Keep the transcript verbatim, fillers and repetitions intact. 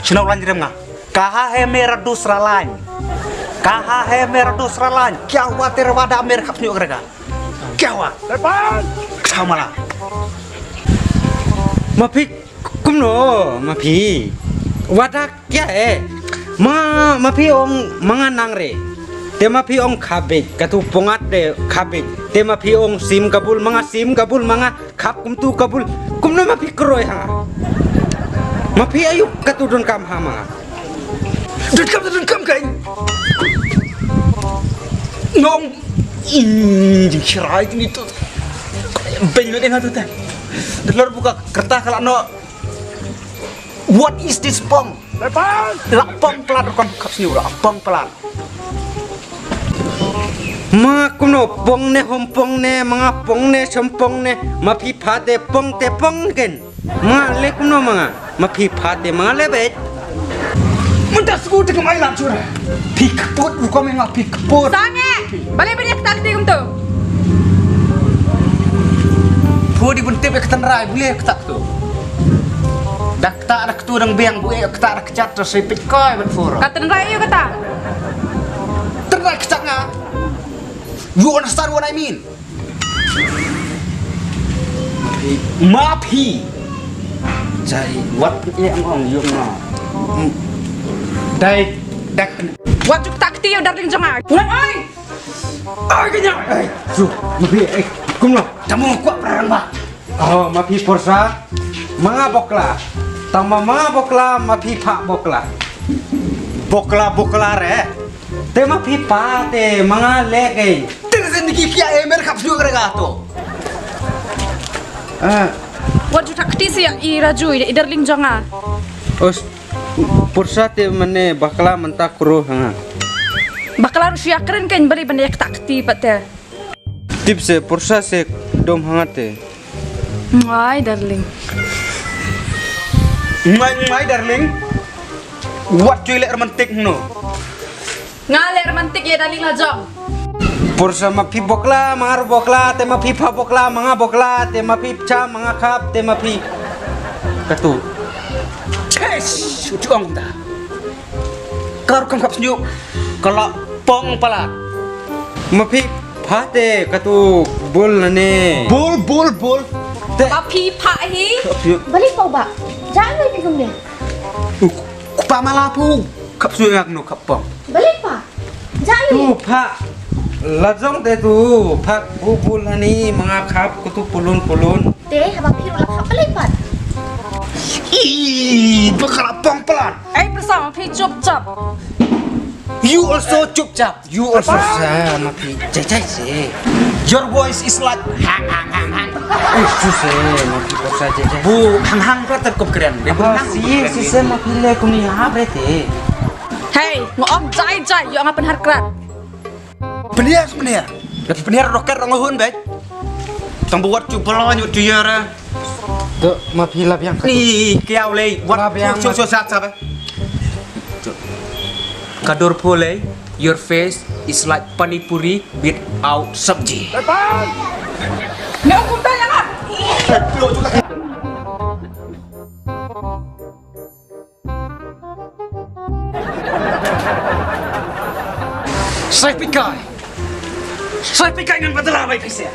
Shino lain rem nga. Kaha hai mera dusra lain. Kaha hai mera dusra lain. Kya hua tere wada mer khap sniu kerega. Kya hua? Lepas. Kya mala. Ma phi kumno ma phi. Wada kya eh. Ma ma phi ong ma nga nang re. Te ma phi ong khabej katu pongat de khabej. Te ma phi ong sim kabul ma nga sim kabul ma nga. Khap kumtu kabul. Kumno ma phi kroi ha nga. Ma phi ayu katu don kam ha ma nga. Don kam don kam kai. Nong. Ing jing shirai jing itu. Benlut ina tu ta. Delor buka kertas kalau no. What is this pong? Lepas. La pong pelat rukon khap sniu la pong pelat. Ma kumno pong ne hom pong ne ma nga pong ne chom pong ne ma phi pha te pong te pong ken. Ma le kumno ma nga ma phi pha te ma nga le bet. Mynta sku te kemai lang chura. Phi kput rukom nga phi kput. Sange. Bale bale kata kti kumtu. Phu di buntip kata rai bale kata tu. Dak kata dak tu dang biang bu kata dak chat tu sipit koi ban fur. Kata rai yu kata. Terai kata nga. You understand what I mean? Ma phi. Jai wat ye ang ong yu nga. Dai dak. Wat juk tak ti yu darling jong nga. Wat oi. Ai kanya. Ai, su, ma phi ai. Kumno? Tamu kuat perang ba. Oh, ma phi porsa. Ma nga bokla. Tang ma ma nga bokla ma phi pha bokla. Bokla bokla re. Te ma phi pha te ma nga le ke. Te sen ki kia e mer khap ju kare ga to. Ah. Wat ju thak ti si i Raju i darling jong nga. Os porsa te mane bakla mynta kro ha nga. Bakla ru shu ïa kren kein bali ban ïa kata kti pat te. Tip se porsa se dom ha nga te. Ngai darling. Ngai ngai darling. Wat ju le romantic no. Nga le romantic ïa darling la jong. Porsa ma phi bokla ma nga ru bokla te ma phi pha bokla ma nga bokla te ma phi cha ma nga khap te ma phi. Katu. Eish, u chong ta. Kar kam khap sniu. Kala pong palat. Ma phi pha te katu bul na ne. Bul bul bul. Te. Ma phi pha hi. Khap sniu. Balik pau ba. Jangan lagi kumne. Ku pa mala pu. Khap sniu ngak nu khap pong. Balik pa. Jangan. Tu pha. La jong te tu pha bu bul hani ma nga khap katu pulun pulun. Te haba phi ru la khap balik pat. Ih, bakla pong palat. Ei, pyrsa ma phi chupchap. You also chupchap. You also sa ma phi jai jai se. Your voice is like hang hang hang hang. Ei, su se ma phi porsa jai jai. Bu hang hang pla ter kop kren. Be bu hang si si se ma phi le kuni ha bre te. Hey, ngom jai jai yo nga pynhar krat. Pynhiar, pynhiar. Lagi pynhiar roket rong hun bek. Tang buat cu pelon cu yara. Dok ma phi la biang ka. Ni kiau lei wat. La biang. Cu cu sat sat. Ka dur phu lei, your face is like pani puri without sabji. Ne kum ta yang ah. Sai pikai. Sai pikai ngan badala bai pisa.